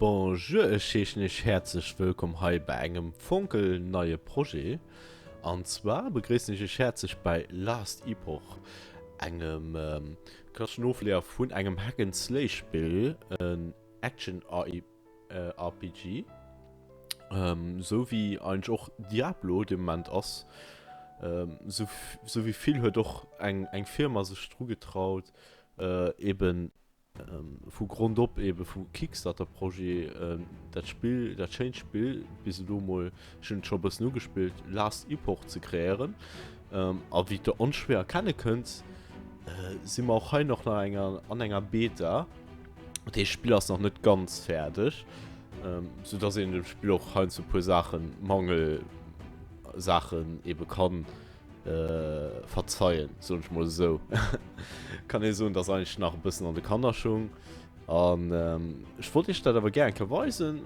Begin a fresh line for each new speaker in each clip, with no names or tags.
Bonjour, ech heeschen iech häerzlech wëllkomm hei bei engem fonkelneie Projet. An zwar begréissen ech iech häerzlech bei Last Epoch, engem klasseschen Ofleeër vun engem Hack and Slay Spill, en Action RPG, sou wéi eigentlech och Diablo de Moment ass. Sou wéi vill huet och eng Firma sech dru getraut eben vu Grond op ebe vum Kickstarter-Projet dat Spill, dat schéint Spill bis elo mol, ech hunn et scho e bëssen ugespillt, Last Epoch ze kreéieren. A wéi der onschwéier erkenne kënnt, si mer och hei nach nach enger an enger Beta. Dat heescht, d'Spill ass nach net ganz fäerdeg, soudass een dem Spill och heiansdo e puer Saachen, Mangelsaachen ebe kann Verzeien, soen ech mol esou. Kann ee soen, dass eigentlech nach e bëssen an de Kannerschung. An ech wollt iech dat awer gär eng Kéier weisen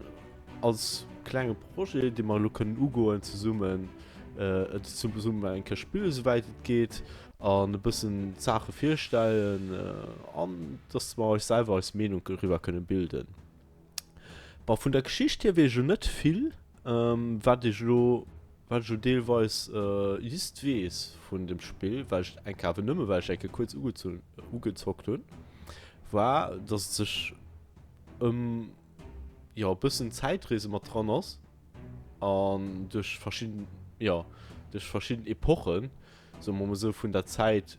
als klenge Projet, dee mer elo kënnen ugoen zesummen, et zesummen eng Kéier spillen, esouwäit et geet, an e bëssen d'Saache virstellen an dass mer eis selwer eis Meenung doriwwer kënne bilden. Bon, vun der Geschicht hier weess ech elo net vill. Wat ech elo, wat ech elo deelweis just weess vun dem Spill, well ech eng Kéier, awer nëmme well ech eng Kéier kuerz ugezunn, ugezockt hunn, war, dass et sech ëm, jo, e bëssen Zäitreese mat dran ass an duerch verschidden, jo, duerch verschidden Epochen, soe mer mol esou, vun der Zäit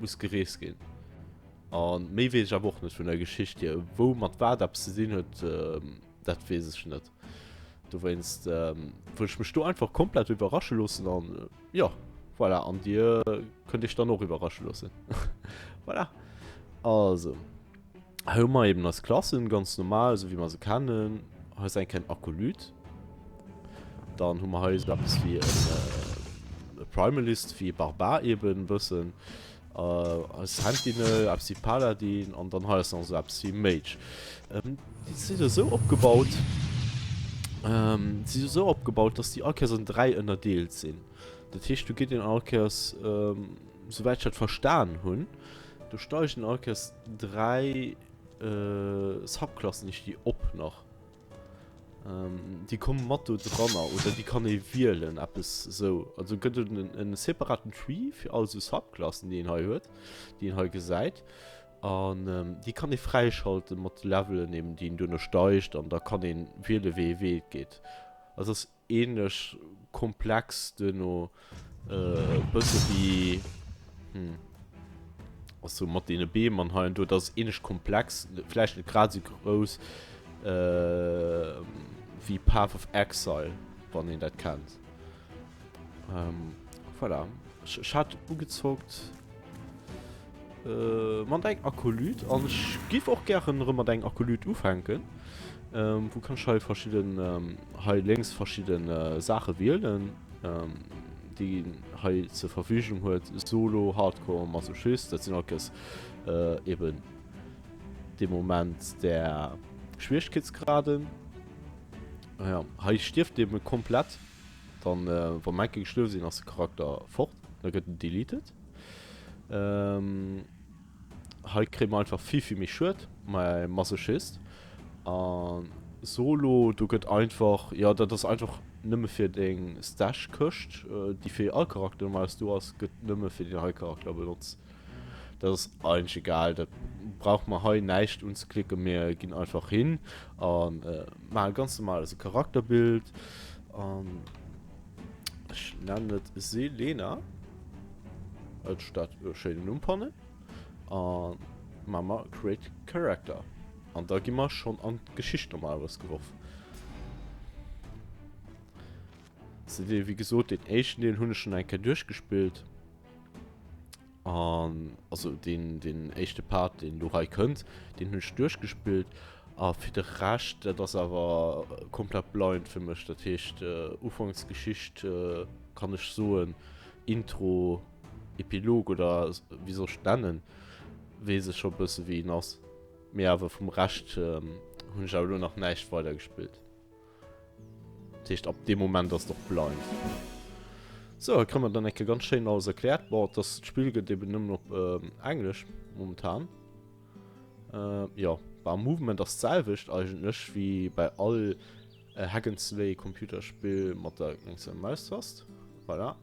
muss gereest ginn. A méi weess ech awer och net vun der Geschicht hier. Wou mat wat eppes ze dinn huet, dat weess ech net. Dowéinst wëll ech mech do einfach komplett iwwerrasche loossen an jo, voilà. An dir kënnt iech dann och iwwerrasche loossen. Voilà. Also, hei hu mer eben eis Klassen, ganz normal, esou wéi mer se kennen. Hei ass eng kleng Akolyt. Dann hu mer hei esou eppes wéi en Primalist, wéi e Barbar eben e bëssen. Äh, Sentinel, eppes wéi Paladin an dann hei ass nach esou eppes wéi Mage. Déi sinn esou opgebaut, ähm, si sinn esou opgebaut, dass déi all Kéiers an 3 ënnerdeelt sinn. Dat heescht, do geet een all Kéiers, ähm, souwäit ech dat verstan hunn, do steigen all Kéiers 3 äh, Subklassen nicht déi op nach. Déi komme mat do dranner oder déi kann ee wielen, eppes esou. Also gëtt et en separaten Tree fir all esou Subklassen, déi een hei huet, déi een hei gesäit. An déi kann ee fräischalte mat de Levelen eben, déi een duerno steigt an da kann ee wiele wéi ee Wee et geet. Also ass Ähnlech komplex duerno e bësse wéi hm ass sou mat deene Beem an hei an do, dat ass ähnlech komplex, vläicht net grad esou grouss wéi Path of Exile, wann een dat kennt. Voilà, ech hat ugezockt mat engem Akolyt an ech giff och gären erëm mat engem Akolyt ufänken. Wou kann ech hei verschidden, hei lénks verschidden Saache wielen, déi een hei zur Verfügung huet, Solo, Hardcore, Masochist, dat sinn all Kéiers eben dee Moment där Schwieregkeetsgraden. Ja, hei stierft eben komplett, dann wa mer eng Kéier gestuerwe sinn, ass de Charakter fort, da gëtt en deleted. Hei kréie mer einfach vill vill méi Schued mä Masochist a Solo do gëtt einfach, jo dat ass einfach nëmme fir deng Stash Këscht déi fir all Charakter normalerweis do ass, gëtt nëmme fir deen hei Charakter benotzt. Dat ass eigentlech egal, dat brauche mer hei näischt unzeklicken, mir ginn einfach hin a maache ganz normal eise Charakterbild an ech nennen et Selena. Et statt e schéinen Numm fannen a ma mer Create Character an da gi mer schonn an d'Geschicht normalerweis geworf. Se dee wéi gesot deen éischten Deel hunn ech schonn eng Kéier duerchgespillt an also deen deen éischte Part deen do hei kënnt deen hunn ech duerchgespillt a fir de Rescht dat ass awer komplett blind fir mech. Dat heescht Ufanksgeschicht kann ech soen Intro, Epilog oder wéi soll ech et nennen, weess ech scho bësse wéi en ass, mee awer vum Rescht hunn ech awer elo nach näischt weider gespillt. Dat heescht ab deem Moment ass et och blind. Sou, hei kréie mer dann eng Kéier ganz schéin alles erkläert. Bon, dass d'Spill gëtt eben nëmmen op Englesch momentan. Jo, bah Movement ass d'selwecht eigentlech wéi bei all Hack and Slay Computerspill mat der lénkser Maustast. Voilà.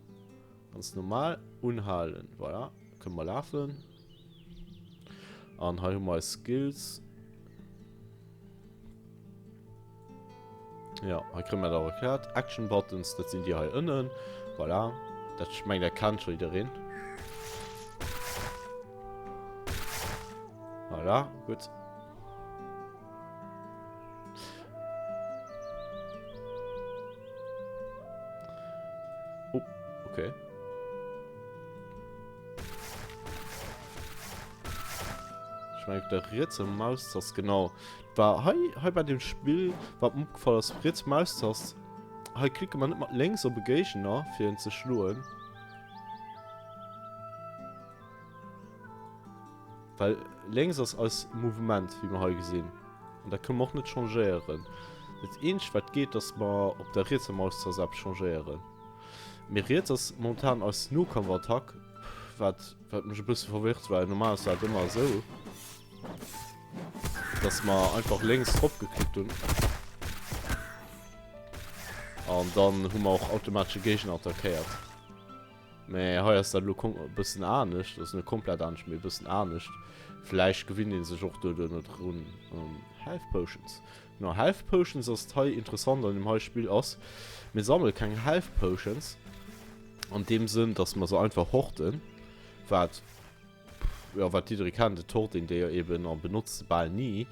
Ganz normal unhalen. Voilà. Kënne mer lafen. An hei hu mer eis Skills. Ja, hei kréie mer dat och erkläert. Action Buttons, dat sinn déi hei ënnen. Voilà. Dat, ech mengen, dat kennt scho jiddereen. Voilà, gutt. Oh, okay. Ich meine, der rietse Maustast, genau. War hei, hei bei dem Spill, wat mir opgefall ass, riets Maustast, hei klicke mer net mat lénks op e Géigner, fir en ze schloen. Well lénks ass eis Mouvement, wéi mer hei gesinn. An dat kënne mer och net changéieren. Dat eenzegt wat geet, dass mer op der rietser Maustast eppes changéieren. Mee riets ass momentan eis Nokampfattack, wat wat mech e bësse verwirrt, well normal ass dat ëmmer esou, dass mer einfach lénks drop geklickt hunn. An dann hu mer och automatesch e Géigner attackéiert. Mee hei ass dat elo e bëssen anescht, also net komplett anescht, mee e bëssen anescht. Vläicht gewinnt ee sech och doduerno drun. Health Potions. Genau, Health Potions ass et hei interessant an deem hei Spill ass, mir sammele keng Health Potions an deem Sënn, dass mer se einfach horten, wat Jo, wat jidderee kennt, et hort een déi jo eben a benotzt se bal ni.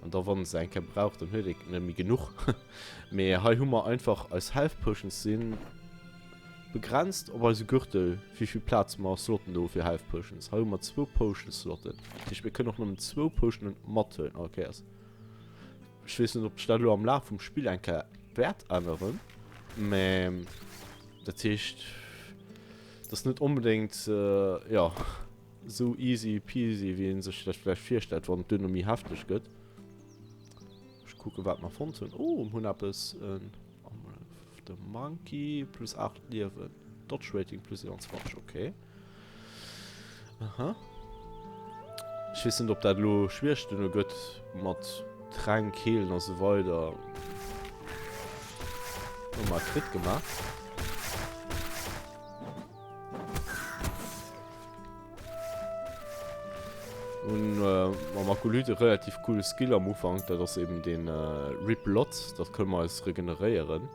An da wann en se eng Kéier brauch, dann huet een net méi genuch. Mee hei hu mer einfach, eis Health Potions si begrenzt op eise Gürtel, wéi vill Plaz mer Slotten do hu fir Health Potions. Hei hu mer zwou Potion Slotten, dat heescht mir kënnen och nëmmen zwou Potionen mathuelen all Kéiers. Ech weess net, ob sech dat elo am Laf vum Spill eng Kéier wäert änneren, mä dat heescht, et ass net onbedéngt, jo, esou easy peasy, wéi ee sech dat vläicht virstellt, wann et duerno méi hefteg gëtt. Ech kucken, wat mer fonnt hunn. Oh, mir hunn eppes, en Amulet of the Monkey, plus 8 Liewen, Dodge Rating plus 21, okay. Aha. Ech weess net, ob dat elo schwiereg duerno gëtt mat Tränk heelen a sou weider. Hu mer e Crit gemaach. Hunn mam Acolyte e relativ coole Skill am Ufank, dat ass eben den Rip Blood, dat kënne mer eis regeneréieren,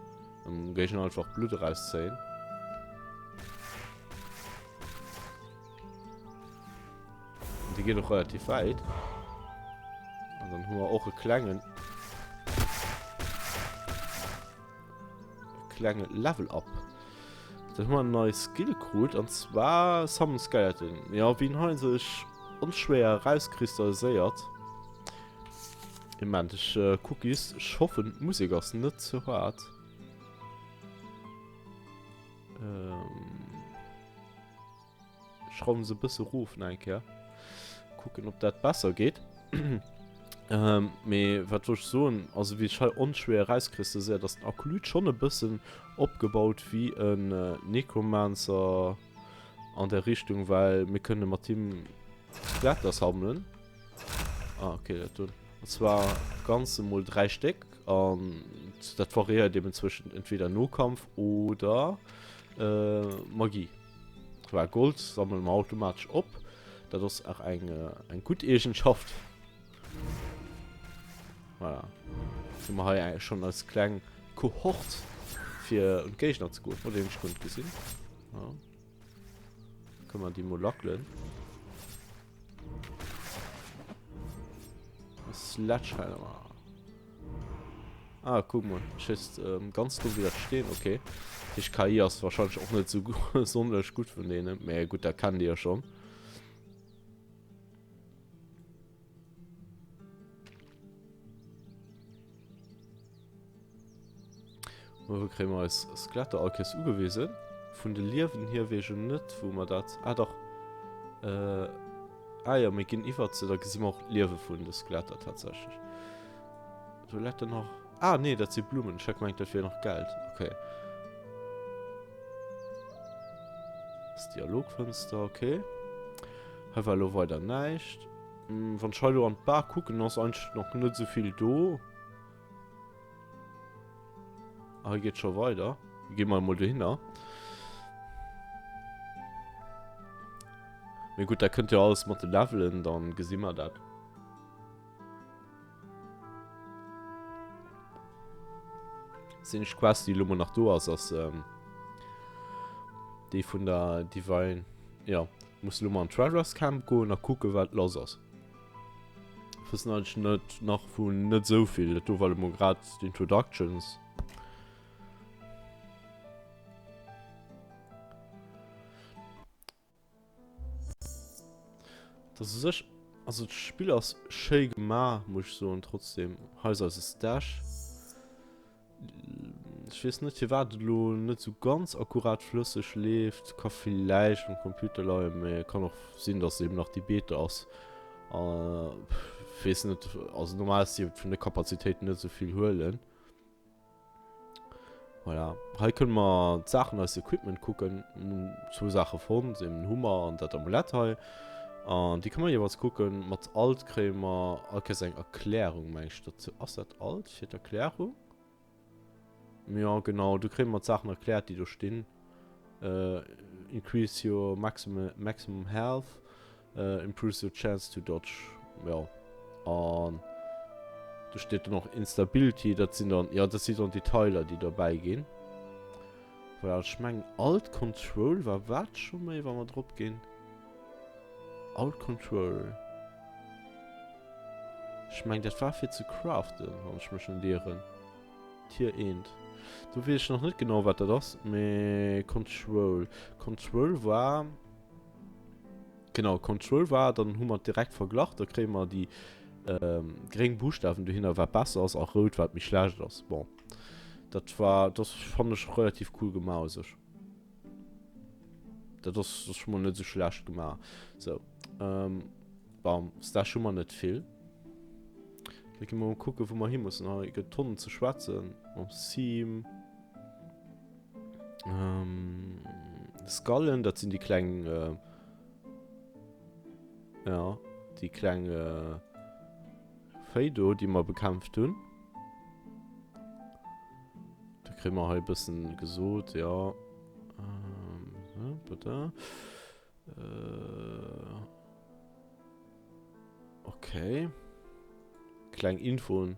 am Géigner einfach Blutt erauszéien. Déi geet och relativ wäit. An dann hu mer och e klengen e klenge Level up. Dann hu mer en neie Skill krut an zwar Summon Skeleton. Ja, wéi en hei sech onschwéier erauskristalliséiert. Moment, ech äh, kuck is. Ech hoffen d'Musek ass net ze haart. Ähm, schrauwen se e bësse rof nach eng Kéier. Kucken, ob dat besser geet. ähm, mee wat wollt ech soen? Also wéi ech hei onschwéier erauskristalliséiert, ass den Acolyte schonn e bëssen opgebaut wéi en äh, Necromancer an der Richtung, well mir kënne mat him Skeletter sammelen. Ah, okay, dat do. Und zwar ganz emol 3 Stéck an dat variéiert eben zwëschen entweder Nokampf oder äh, Magie. Well Gold sammele mer automatesch op. Dat ass och eng, äh, eng gutt Eegenschaft. Voilà. Hu mer hei schon als kleng Kohort fir un d'Géigner ze goen. Oh, deen hunn ech guer net gesinn. Ja. Kënne mer déi mol lackelen. Sledgehammer. Ah, guck mal. Schéisst ähm, ganz dumm wéi dat Steen. Okay. Die KI ass wahrscheinlich och net so sonderlech gutt vun deenen. Mä gutt, dat kennt Dir jo schon. Wou kréie mer eis Skeletter all Kéiers ugewisen? Vun de Liewen hier weess ech net, wou mer dat... Ah, dach. Äh, ah jo, mir ginn iwwert se, da gesi mer och d'Liewe vun de Skeletter tatsächlech. Do läit dann nach... Ah, nee, dat si Blummen. Ech hat gemengt, dat wier nach Geld. Okay. Das Dialogfenster, okay. Hei war elo weider näischt. Wann ech hei elo an d'Bar kucken, ass eigentlech nach net esou vill do. Ah, hei geet scho weider. Gi mer emol dohinner. Mee gutt, dat kënnt jo alles mat de Levelen, dann gesi mer dat. Sinn ech Quest, déi elo mol nach do ass, ass ähm, déi vun der Divine. Ja, muss elo mol an Travelers Camp goen a kucke wat lass ass. Wëssen eigentlech net nach vun net esou vill. Dat do war elo mol grad d'Introductions. Das u sech, also d'Spill ass schéi gemaach, muss ech soen, trotzdem. Hei ass eise Stash. Ech weess net firwat et elo net sou ganz akkurat flësseg leeft. Ka villäicht um Computer leien, mee kann och sinn, dass et eben nach déi Beta ass. Weess net, also normal dierft et vun de Kapazitéiten net sou vill huelen. Voilà. Hei kënne mer d'Saachen, eist Equipment kucken. Mir hunn zwou Saache fonnt, eben den Hummer an dat Amulett hei. An déi kënne mer jeeweils kucken. Mat Alt kréie mer all Kéiers eng Erklärung, meng ech dozou. Ass dat Alt fir d'Erklärung? Jo, genau, do kréie mer d'Saachen erkläert, déi do stinn. Increase your maximum, maximum health. Improves your chance to dodge. Jo. An do steet dann och Instability, dat sinn dann, jo, dat sinn dann Detailer, déi derbäi ginn. Voilà, ech mengen Alt Control war wat scho méi, wa mer drop ginn. Alt Control. Ech mengen dat war fir ze craften, wann ech mech net ieren. Tier 1. Do weess ech nach net genau wat dat ass, mee Control. Control war. Genau, Control war, dann hu mer direkt verglach, da kréie mer déi ähm, gréng Buchstawen dohinner, wat besser ass, a rout, wat méi schlecht ass. Bon, dat war, das fand ech relativ cool gemaach u sech. Dat ass, das scho mol net sou schlecht gemaach. So, ähm, bam, Stash hu mer net vill. Da gi mer mol kucken, wou mer hi mussen. Hei gëtt Tonnen ze schwätzen mam Seam. Ähm, Skallen, dat sinn déi kleng, äh, ja, déi kleng äh, Véi do, déi mer bekämpft hunn. Da kréie mer hei e bëssen gesot, ja. Ähm, so, bitte. Äh, okay. Kleng Infoen.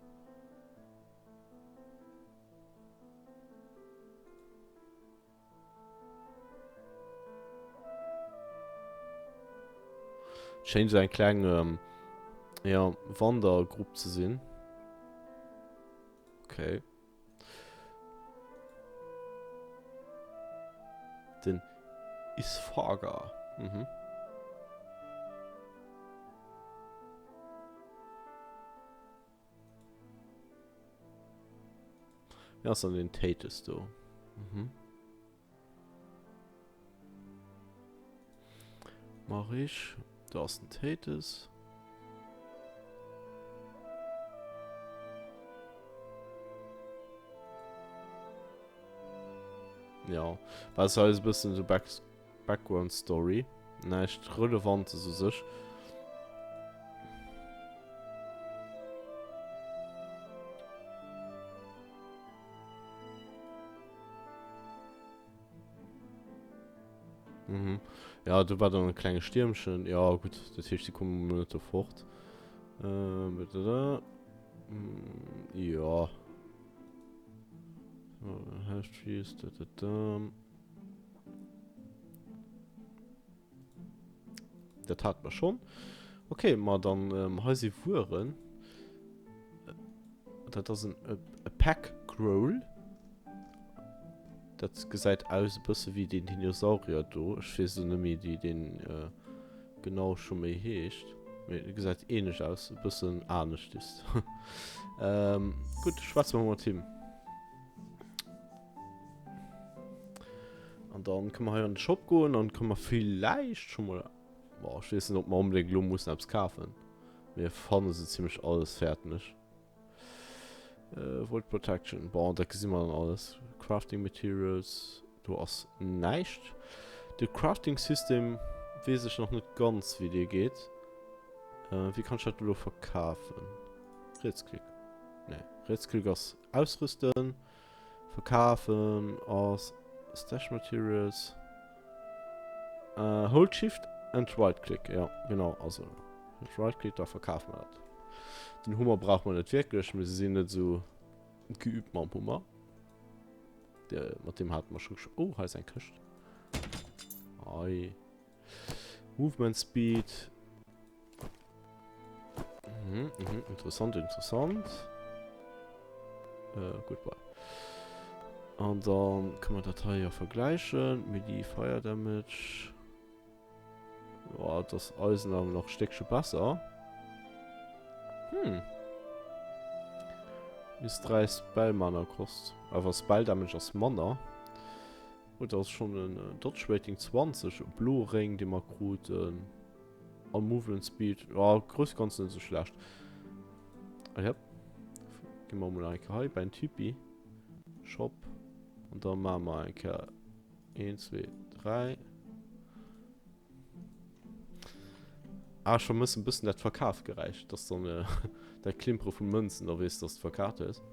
Schéint esou eng kleng ähm, ja, Wandergrupp ze sinn. Okay. Den Isfaga. Mhm. Ja, ass dann den Tatus do. Mhm. Mach ich. Da ass den Tatus. Ja, was heißt ein bisschen so Back Background Story. Näischt Relevantes u sech. Mhm. Ja, do war dann e klenge Stiermchen. Ja, gutt, dat heescht, si komme mol net do fort. Ähm, da. Ja. Health Trees, da, da, da. Dat hat mer schon. Okay, ma dann ähm, hei si Wueren. Dat ass en e, e Pack Growl. Dat gesäit aus e bësse wéi den Dinosaurier do. Ech weess elo net méi, wéi deen äh, genau scho méi heescht. Mee e gesäit ähnlech aus, e bëssen anescht ist. ähm, gutt, schwätze mer mat him. An dann kënne mer hei an de Shop goen an kënne mer villäicht scho mol, boah, ech weess net, ob mer onbedéngt elo mussen eppes kafen. Mir fanne sou zimmlech alles, fäerten ech. Äh, Void Protection, bon, dat gesi mer dann alles. Crafting Materials, do ass näischt. De Crafting System weess ech nach net ganz, wéi dee geet. Wéi kann ech dat elo verkafen? Rietsklick. Nee, Rietsklick ass ausrüsten. Verkafen ass Stash Materials. Hold Shift and Right Click. Ja, genau. Also Right Click, da verkafe mer dat. Den Hummer brauche mer net wierklech. Mir sinn net esou geübt mam Hummer. Der, mat deem hate mer scho. Oh, hei ass eng Këscht. Ei. Movement Speed. Mhm, mhm, interessant, interessant. Äh, goodbye. An dann können wir dat hei ja vergleichen. Melee Fire Damage. Ja, das Eisen aber noch ein Stückchen besser. Hm. Bis 3 Spell Mana kost. Aber Spell Damage ass manner. Oh, dat ass schonn en Dodge Rating 20, e bloe Réng, dee mer kruten. A Movement Speed, ja, grouss Ganzen net esou schlecht. Ah, ja. Gi mer mol eng Kéier hei bei den Typi. Shop. An da maache mer eng Kéier 1, 2, 3. Ah, ech vermëssen e bëssen dat Verkafgeräisch, dass dann äh, dat Klimpere vu Mënzen, da weess, dass du verkaaft hues.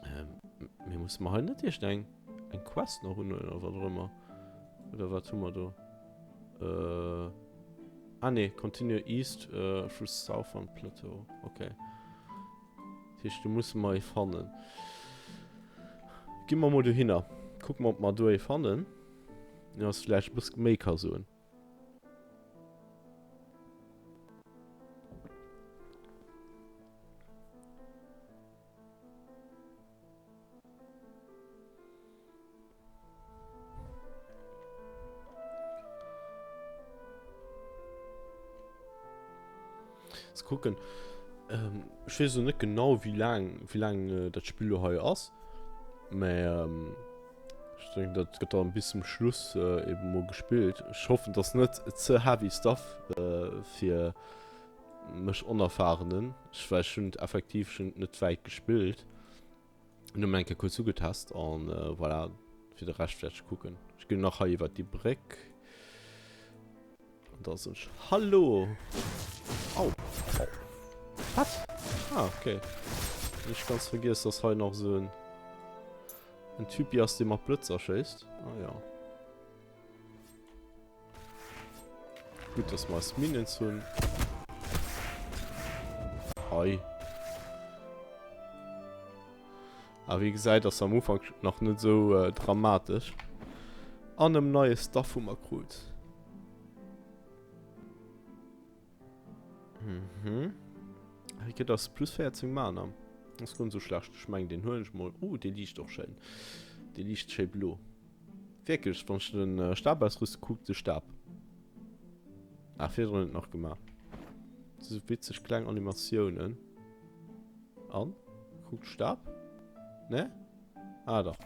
Ähm, mir musse mer hei net iergend eng eng Quest nach unhuelen oder wat och ëmmer. Oder wat hu mer do? Äh, ah nee, continue east äh, through Southern Plateau. Okay. Dat heescht, do musse mer ee fannen. Gi mer mol dohinner. Kucke mer, ob mer do ee fannen. Deen eis vläicht e bësse méi ka soen. Ze kucken. Ähm, ech weess elo net genau wéi laang wéi laang äh, dat Spill lo hei ass. Mä ähm, ech denken dat gëtt dann bis zum Schluss äh, eben mol gespillt. Ech hoffen dass net ze heavy Stuff äh, fir mech Onerfahrenen. Ech well ech hunn et effektiv ech hunn et net wäit gespillt. Nëmmen eng Kéier kuerz ugetest an äh, voilà, fir de Rescht wäert ech kucken. Ech ginn nach hei iwwer déi Bréck. An da soen ech Hallo! Au! Au! Wat? Ah, okay. Hun ech ganz vergiess, dass hei nach esou en, en Typi ass, dee mat Blëtzer schéisst. Ah ja. Gutt, dass mer eis Minions hunn. Ei. A wéi gesäit ass am Ufank nach net esou äh, dramatesch. An em neie Stuff hu mer krut. Mhm. Hei gëtt ass plus 14 Mana. Das ist guer net sou schlecht. Ech mengen den huelen ech mol. Oh, dee liicht och schéin. Dee liicht schéi blo. Wierklech, wann ech den äh, Stab ausrüste, kuckt de Stab. Ah, virdrun huet nach gemaach. So witzeg kleng Animatiounen. An? Kuckt Stab? Ne? Ah, dach.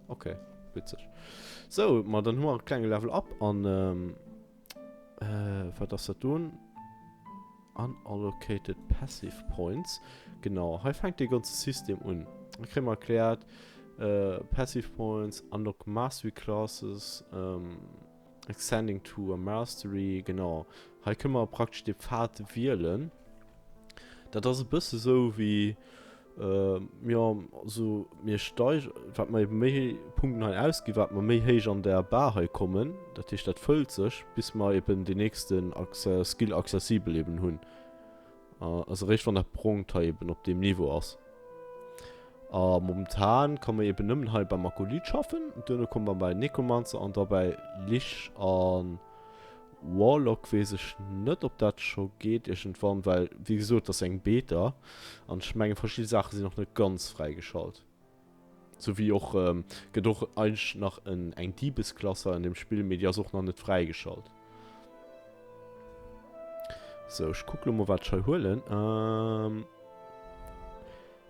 Okay, witzeg. So, ma dann hu mer e klenge Level up an ähm, äh, wat ass dat do? Unallocated Passive Points. Genau, hei fänkt dee ganze System un. Da kréie mer erkläert, äh, Passive Points, Unlock Mastery Classes, ähm, Ascending to a Mastery, genau. Hei kënne mer praktesch de Pfad wielen. Dat ass e bësse sou wéi, äh, jo, also mir steig-, wat mer ebe méi Punkten hei ausginn, wat mer méi héich an der Bar hei kommen. Dat heescht, dat fëllt sech, bis mer eben deen nächsten Skill accessibel eben hunn. Also eréischt wann dat Brongt hei eben op deem Niveau ass. A momentan kann mer eben nëmmen hei beim Akolyt schaffen. Duerno komme mer bei Necromancer an da bei Lich a Warlock weess ech net ob dat scho geet iergendwann, well wéi gesot dat ass eng Beta an ech menge verschidde Saache sinn och net ganz fräigeschalt. Sou wéi och gëtt och eigentlech nach en eng Diebesklass hei an dem Spill, mee déi ass och nach net fräigeschalt. Sou, ech kucke lo mol wat ech hei huelen. Ähm,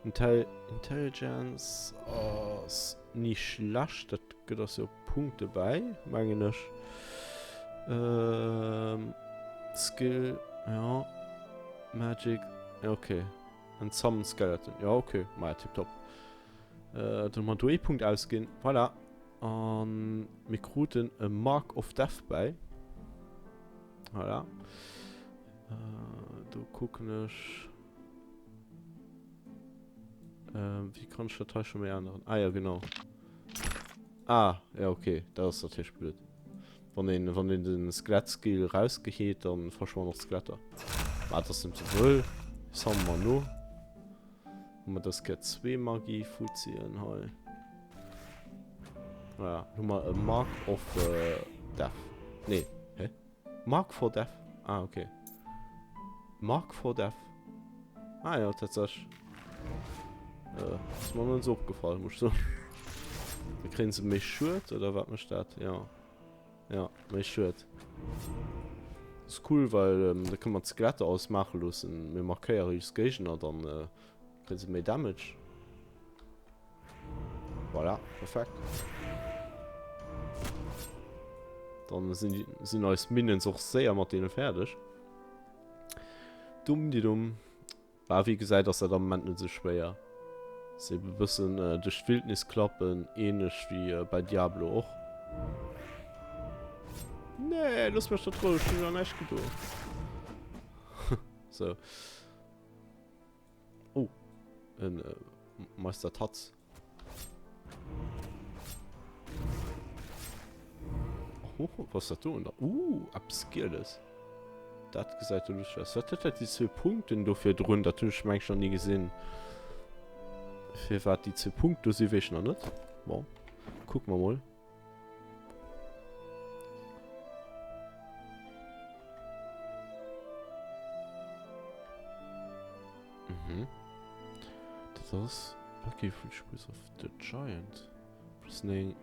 Intel Intelligence ass ni schlecht, dat gëtt eis jo Punkte bäi, mengen ech. Ähm, Skill, ja, Magic, ja okay. En Summon Skeleton. Ja, okay. Maja, tipptopp. Äh, dann hu mer do ee Punkt ausginn. Voilà. An mir kruten e Mark of Death bäi. Voilà. Äh, do kucken ech. Äh, wéi kann ech dat hei scho méi änneren? Ah ja, genau. Ah, ja, okay. Dat ass natierlech blöd. Wann een, wann een den Skelett-Skill rausgeheet, dann verschwannen och d'Skeletter. Mä dat ass net sou wëll. Sammle mer no. Hu mer dës Kéier zwee Magie-Fuzien hei. Voilà, hu mer e Mark of Death. Nee, hä? Mark for Death? Ah, okay. Mark for Death. Ah ja, tatsächlich. Äh, ist mir net so opgefallen, muss ich soen. Da kriegen se méi Schued, oder wat mécht dat? Ja. Ja, méi Schued. Das ist cool, weil ähm, da können wir d'Skeletter alles maache loossen. Mir markéiere just Géigner, dann äh, kriegen se méi Damage. Voilà, perfekt. Dann sinn, sinn eis Minions och séier mat deene fäerdeg. Dumm di dumm. Bah, wéi gesäit ass dat am Moment net esou schwéier. Ass eben e bëssen duerch d'Wildnis klappen, ähnlech wéi bei Diablo och. Nee, looss mech dot roueg, ech hunn der näischt gedo. Sou. Oh, en Meister Tatz. Oh, was ass dat do? Uh, eppes Gieles. Dat gesäit jo lustig aus. Wat huet dat déi zwee Punkten do virdrun? Dat hunn ech meng ech nach ni gesinn. Firwat déi zwee Punkte do sinn, weess ech nach net. Bon, kucke mer mol. Mhm. Dat ass Lucky Whispers of the Giant. Plus 9,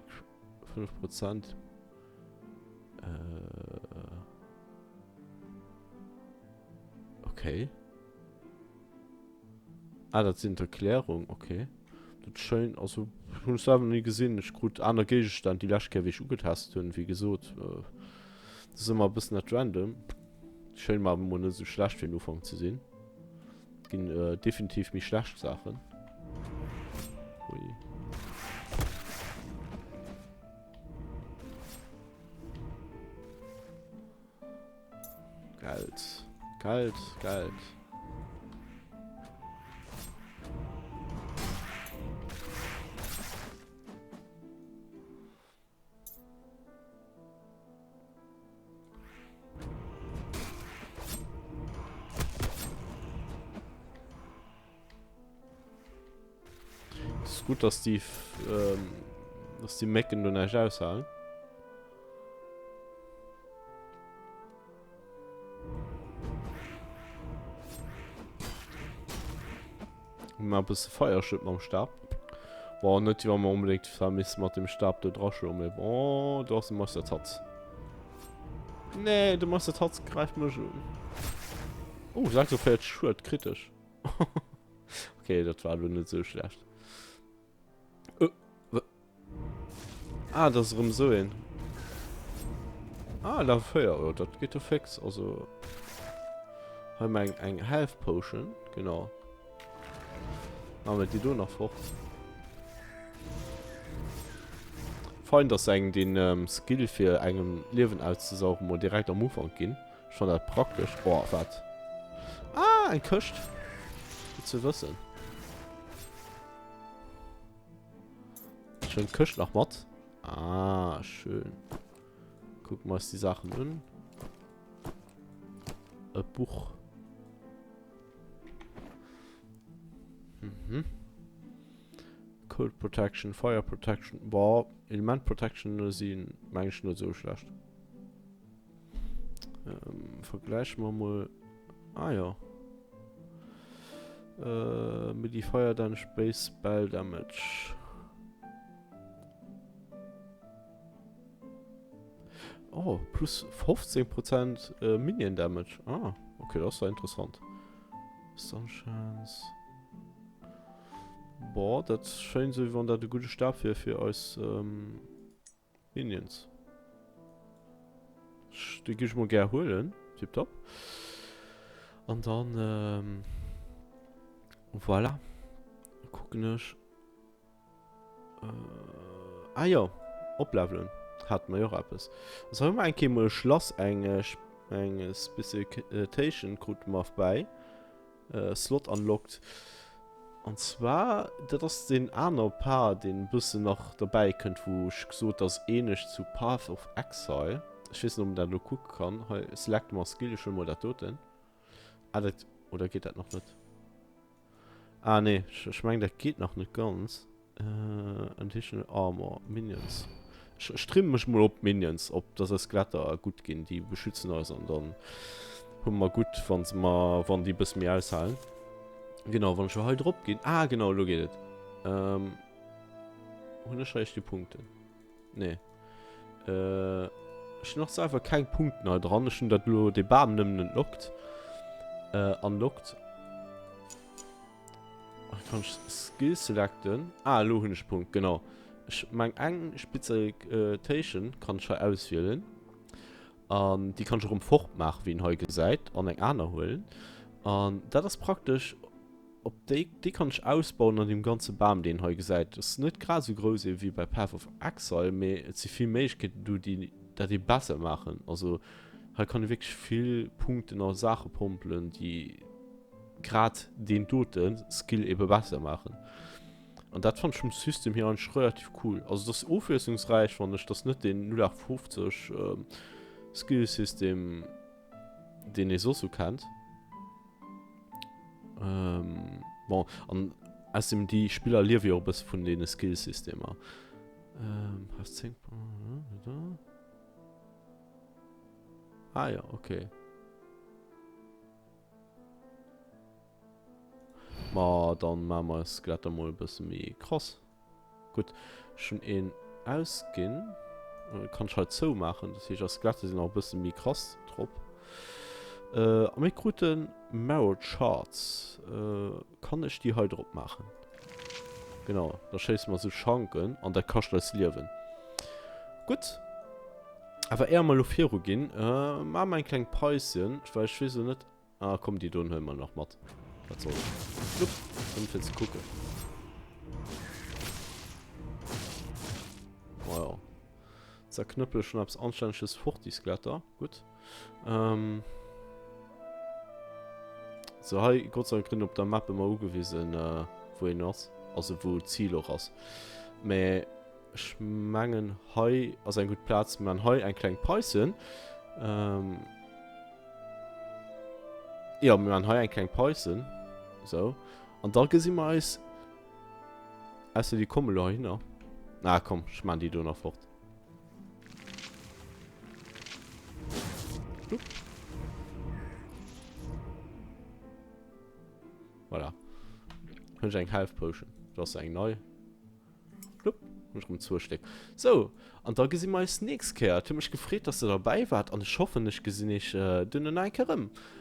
5 Prozent. Äh. Okay. Ah, dat sinn d'Erklärung, okay. Dat schéin, also hunn ech selwer ni gesinn. Ech krut aner Géigestänn déi lescht Kéier wéi ech ugetest hunn, wéi gesot. Äh, dat ass ëmmer e bëssen at random. Schéin mer awer mol net esou schlecht fir den Ufank ze sinn. Ginn äh, definitiv méi schlecht Saachen. Ui. Geld. Geld, Geld. Ist gut, dass die, ähm, dass die Mecken do näischt aushalen. Mal e bësse Feierschëld mam Stab. Boah, net wéi wa mer onbedéngt vermisse mat dem Stab do draschloen, mee bon, do ass de Meister Tatz. Nee, de Meister Tatz gräift mech un. Oh, 46 Schued, kritesch. Okay, dat war elo net esou schlecht. Ah, dat ass erëm esou een. Ah, Level 4, oh, dat geet jo fix. Also, hei hu mer eng, eng Health Potion, genau. Machen wir déi do nach fort. Fein, dass se engem den ähm, Skill fir engem Liewen auszesaugen mol direkt am Ufank ginn. Ech fannen dat praktesch. Oh, wat? Ah, eng Këscht. Gutt ze wëssen. Schön Këscht nach mat. Ah, schön. Gucken wir uns die Sachen an. E Buch. Mhm. Cold Protection, Fire Protection. Boah, Element Protection sinn meng ech net sou schlecht. Ähm, vergleichen wir mal. Ah ja. Äh, Midi Fire Damage, Base Spell Damage. Oh, plus 15% äh, Minion Damage. Ah, okay, das war interessant. Stun Chance. Boah, dat schéint sou, wéi wann dat e gudde Stab wier fir eis ähm, Minions. Déi gi ech mol gär huelen. Tipptopp. An dann, ähm, voilà. Kucken ech. Äh, ah jo, oplevelen. Hate mer jo och eppes. Also hei hu mer eng Kéier mol e Schlass, eng. Eng Speciation krute mer bäi. Slot unlocked. An zwar, dat ass deen aner Part, deen e bëssen nach derbäi kënnt, wou ech gesot, ass ähnlech zu Path of Exile. Ech weess net, ob een dat elo kucke kann. Hei, select more skill, ech huele mol dat doten. Ah, dat, oder geet dat nach net? Ah, nee, ech meng, dat geet nach net ganz. Additional Armor, Minions. Ech, ech trimme mech mol op Minions, op dass eis Skeletter gutt ginn. Déi beschützen eis an dann hu mer gutt, wann se mer, wann déi e bësse méi aushalen. Genau, wann ech elo hei drop ginn. Ah, genau, elo geet et. Ähm, hunn ech hei déi Punkten? Nee. Äh, ech hunn och selwer keng Punkten hei dran. Ech hunn dat elo, dee Bam nëmmen entlockt. Äh, unlockt. Ach, kann ech Skill selecten? Ah, elo hunn ech e Punkt, genau. Ech meng eng Spezialitéchen kann ech hei auswielen. An déi kann ech erëm fortmaachen, wéi een hei gesäit, an eng aner huelen. An dat ass praktesch, op déi, déi kann ech ausbauen an deem ganze Bam, deen een hei gesäit. Ass net grad esou grouss ewéi bei Path of Exile, mee et si vill Méiglechkeeten do, déi dat ee besser maachen. Also hei kann ee wierklech vill Punkten a Saache pompelen, déi. grad deen dote Skill ebe besser maachen. An dat fand ech vum System hier eigentlich relativ cool. Also das ofwiesslungsräich fand ech, das net den 0850 ähm, Skill-System, den ee soss so kennt. Ähm, bon, an außerdem die Spiller liewe jo och e bësse vun deene Skill-Systemer. Ähm, has 10 Ah ja, okay. Ma dann maache mer eis Skeletter mol e bësse méi krass. Gutt, ech hunn een ausginn. Kann ech hei zoumaachen. Dat heescht, eis Skeletter sinn och e bësse méi krass drop. A mir krute Marrow Shards. Kann ech déi hei drop maachen? Genau, da schéisse mer esou Schanken an dat kascht eis Liewen. Gutt. Awer éier mer elo viru ginn, maache mer eng kleng Päuschen, well ech weess elo net. Ah komm, déi doen huele mer nach mat. Wat soll's. Flupp, nëmme fir ze kucken. Majo. Zerknëppele schon eppes Anstänneges fort, déi Skeletter. Gutt. Ähm. So, hei, Gott sei Dank kritt een op der Map ëmmer ugewisen, wou een ass. Also wou d'Zil och ass. Mä ech mengen, hei ass eng gutt Plaz. Mir maachen hei eng kleng Päuschen. Ähm. Jo, mir maachen hei eng kleng Päuschen. Sou. An da gesi mer eis. Ausser déi komme lo heihinner. Ah komm, ech maan déi do nach fort. Flupp. Voilà. Hunn ech eng Health Potion. Do ass eng nei. Flupp. Hunn ech rëm zwou Stéck. Sou, an da gesi mer eis nächst Kéier. Et huet mech gefreet, dass der derbäi waart an ech hoffen, ech gesinn iech duerno nach eng Kéier rëm.